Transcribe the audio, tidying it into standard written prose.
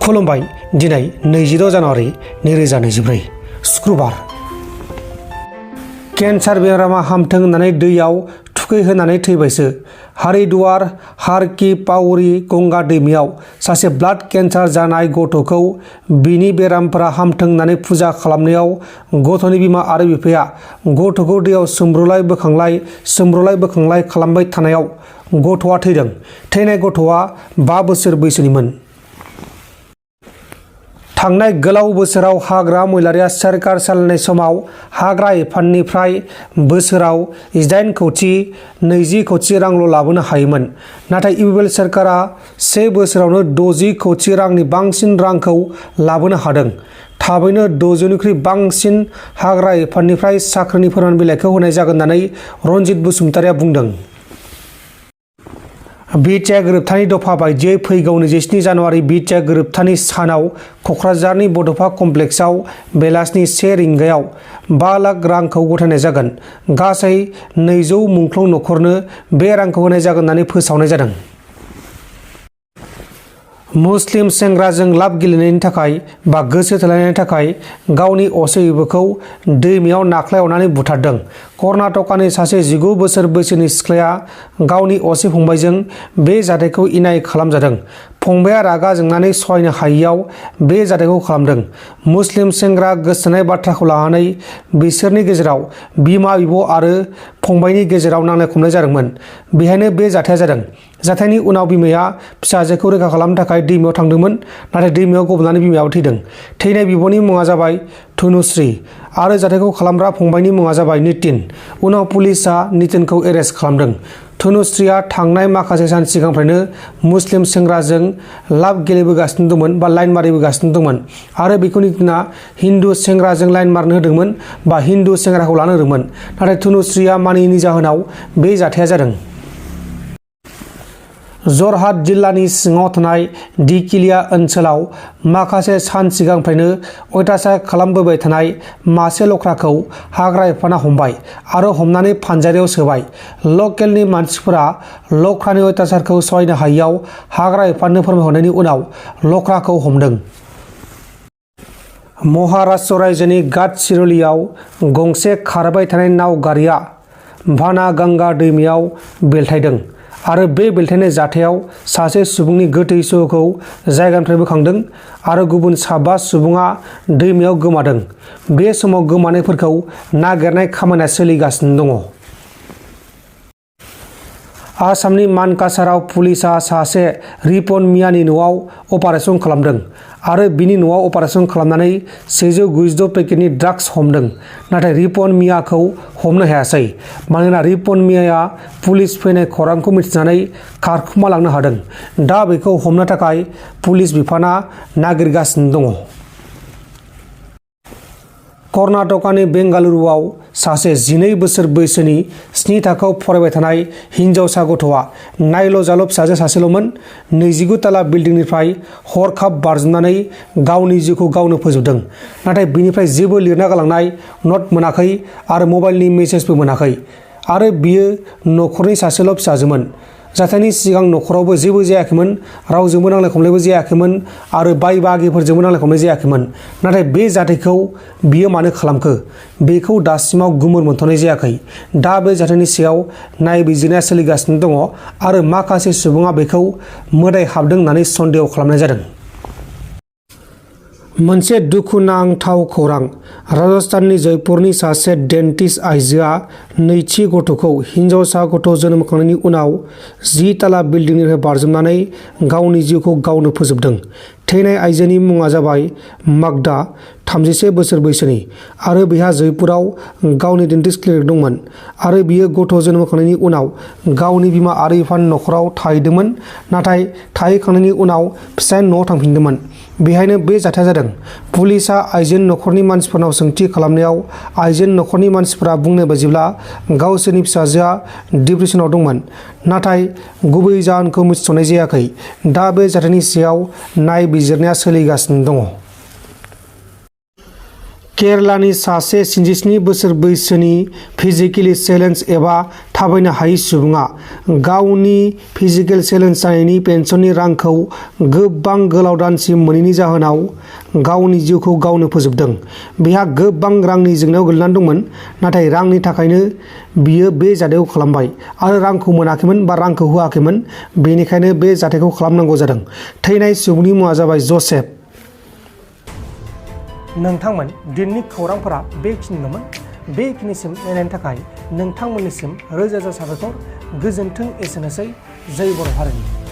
खुलुमबाय दिनै 26 जानुवारि 2024 शुक्रबार। केन्सार बेरामा हामथों होननानै दैयाव थुखैहोनानै थैबायसो। हारिद्वार हार की पाउरी गंगा दैमायाव सासे ब्लाड केन्सार जानाय गथ'खौ बिनि बेरामफोरा हामथों होननानै फुजा खालामनायाव गथ'नि बिमा आरो बिफाया गथ'खौ दैयाव सोमब्रलाय बोखांलाय खालामबाय थानायाव गथ'आ थैदों। थैनाय गथ'आ 5 बोसोर बैसोनिमोन। थांनाय गोलाव बोसोराव हाग्रा मैलारिया सोरखार सालायनाय समाव हाग्रा बिफाननिफ्राय बोसोराव 8 कौटि 20 कौटि रांल' लाबोनो हायोमोन। नाथाय इउपिपिएल सोरखारा 1 बोसोरावनो 60 कौटि रांनि बांसिन रांखौ लाबोनो हादों। थाबैनो 600निख्रुइ बांसिन हाग्रा बिफाननिफ्राय साख्रिनि फोरमान बिलाइखौ होनाय जागोन होननानै रनजित बसुमतारिया बुंदों। बिटिआर गोरोबथानि दफा बायदियै फैगौ 27 जानुवारि बिटिआर गोरोबथानि सानाव क'क्राझारनि बड'फा कमप्लेक्सआव बेलासिनि 1 रिंगायाव 5 लाख रांखौ गथायनाय जागोन। गासै 200 मुंख्लं नखरनो बे रांखौ होनाय जागोन होननानै फोसावनाय जादों। मुस्लिम सेंग्राजों लाभ गेलेनायनि थाखाय बा गोसो थोलायनायनि थाखाय गावनि असे बिबोखौ दैमायाव नाख्लायहरनानै बुथारदों। कर्नाटकनि सासे 19 बोसोर बैसोनि सिख्लाया गावनि असे फंबायजों बे जाथायखौ इनाय खालामजादों। फंबाया रागा जोंनानै सहायनो हायैयाव बे जाथायखौ खालामदों। मुस्लिम सेंग्रा गोसोथोनाय बाथ्राखौ लानानै बिसोरनि गेजेराव बिमा बिब' आरो फंबायनि गेजेराव नांलाय खमलाय जादोंमोन। बेहायनो बे जाथाया जादों। जाथायनि उनाव बिमाया फिसाजोखौ रैखा खालामनो थाखाय दैमायाव थांदोंमोन, नाथाय दैमायाव गबनानै बिमायाबो थैदों। थैनाय बिब'नि मुङा जाबाय धनुश्री आरो जाथायखौ खालामग्रा फंबायनि मुङा जाबाय नितिन। उनाव पुलिसआ नितिनखौ एरेस्ट खालामदों। धनुश्रीया थांनाय माखासे सान सिगांनिफ्रायनो मुस्लिम सेंग्राजों लाभ गेलेबोगासिनो दंमोन बा लाइन मारिबोगासिनो दंमोन आरो बेखौ नितिना हिन्दु सेंग्राजों लाइन मारनो होदोंमोन बा हिन्दु सेंग्राखौ लानो होदोंमोन। नाथाय धनुश्रीया मानियैनि जाहोनाव बे जाथाया जादों। जरहाट जिल्लानि सिङाव थानाय दिकिलिया ओनसोलाव माखासे सान सिगांनिफ्रायनो अयथासार खालामबोबाय थानाय मासे लख्राखौ हाग्रा बिफाना हमबाय आरो हमनानै फानजारियाव सोबाय। लकेलनि मानसिफोरा लख्रानि अयथासारखौ सहायनो हायैयाव हाग्रा बिफाननो फोरमायहरनायनि उनाव लख्राखौ हमदों। महाराष्ट्र रायजोनि गाडचिर'लीआव गंसे खारबाय थानाय नाव गारिआ भानागांगा दैमायाव बेलथायदों आरो बे बेलथायनाय जाथायाव सासे सुबुंनि गोथै सह'खौ जायगानिफ्राय बोखांदों आरो गुबुन 5 सुबुङा दैमायाव गोमादों। बे समाव गोमानायफोरखौ नागिरनाय खामानिया सोलिगासिनो दङ। आसामनि मानकासाराव पुलिसआ सासे रिपन मियानि न'आव अपारेसन खालामदों आरो बिनि न'आव अपारेसन खालामनानै 196 पेकेटनि ड्राग्स हमदों। नाथाय रिपन मियाखौ हमनो हायासै मानोना रिपन मियाया पुलिस फैनाय खौरांखौ मिथिनानै खारखुमा लांनो हादों। दा बेखौ हमनो थाखाय पुलिस बिफाना नागिरगासिनो दङ। कर्नाटकनि बेंगालुरुआव सासे 12 बोसोर बैसोनि 7 थाखोआव फरायबाय थानाय हिनजावसा गथ'आ नायल' जाल' फिसाजो सासेल'मोन। 29 ताला बिल्डिंनिफ्राय हरखाब बारजुमनानै गावनि जिउखौ गावनो फोजोबदों। नाथाय बिनिफ्राय जेबो लिरना गालांनाय नट मोनाखै आरो मबाइलनि मेसेजबो मोनाखै आरो बियो न'खरनि सासेल' फिसाजोमोन। जाथायनि सिगां न'खरावबो जेबो जायाखैमोन, रावजोंबो नांलाय खमलायबो जायाखैमोन आरो बाय बाहागिफोरजोंबो नांलाय खमलाय जायाखैमोन। नाथाय बे जाथायखौ बियो मानो खालामखो बेखौ दासिमाव गुमुर मोनथ'नाय जायाखै। दा बे जाथायनि सायाव नायबिजिरनाया सोलिगासिनो दङ आरो माखासे सुबुङा बेखौ मोदाय हाबदों होननानै सन्देह खालामनाय जादों। मोनसे दुखुनांथाव खौरां। राजस्थाननि जयपुरनि सासे डेन्टिस्ट आइजोआ नैथि गथ'खौ हिनजावसा गथ' जोनोम होखांनायनि उनाव 10 ताला बिल्डिंनिफ्राय बारजुमनानै गावनि जिउखौ गावनो फोजोबदों। थैनाय आइजोनि मुङा जाबाय मागदा, 31 बोसोर बैसोनि आरो बिहा जयपुराव गावनि डेन्टिस्ट क्लिनिक दंमोन आरो बियो गथ' जोनोम होखांनायनि उनाव गावनि बिमा आरो बिफानि न'खराव थाहैदोंमोन। नाथाय थाहैखांनायनि उनाव फिसायनि न'आव थांफिनदोंमोन। बेहायनो बे जाथाया जादों। पुलिसआ आइजोनि न'खरनि मानसिफोरनाव सोंथि खालामनायाव आइजोनि न'खरनि मानसिफोरा बुंनाय बायदिब्ला गावसोरनि फिसाजोआ डिप्रेसनाव दंमोन, नाथाय गुबै जाहोनखौ मिथिथ'नाय जायाखै। दा बे जाथायनि सायाव नायबिजिरनाया सोलिगासिनो दङ। केरालानि सासे 67 बोसोर बैसोनि फिजिकेलि चेलेन्ज एबा थाबायनो हायै सुबुङा गावनि फिजिकेल चेलेन्ज जानायनि पेन्सननि रांखौ गोबां गोलाव दानसिम मोनैनि जाहोनाव गावनि जिउखौ गावनो फोजोबदों। बिहा गोबां रांनि जेंनायाव गोलैनानै दंमोन, नाथाय रांनि थाखायनो बियो बे जाथायखौ खालामबाय आरो रांखौ मोनाखैमोन बा रांखौ होआखैमोन, बेनिखायनो बे जाथायखौ खालामनांगौ जादों। थैनाय सुबुंनि मुङा जाबाय जसेफ। नोंथांमोन दिनैनि खौरांफोरा बेखिनिल'मोन। बेखिनिसिम नायनायनि थाखाय नोंथांमोननिसिम रोजा रोजा साबायखर। गोजोन्थों। एसेनोसै। जै बर' हारिनि।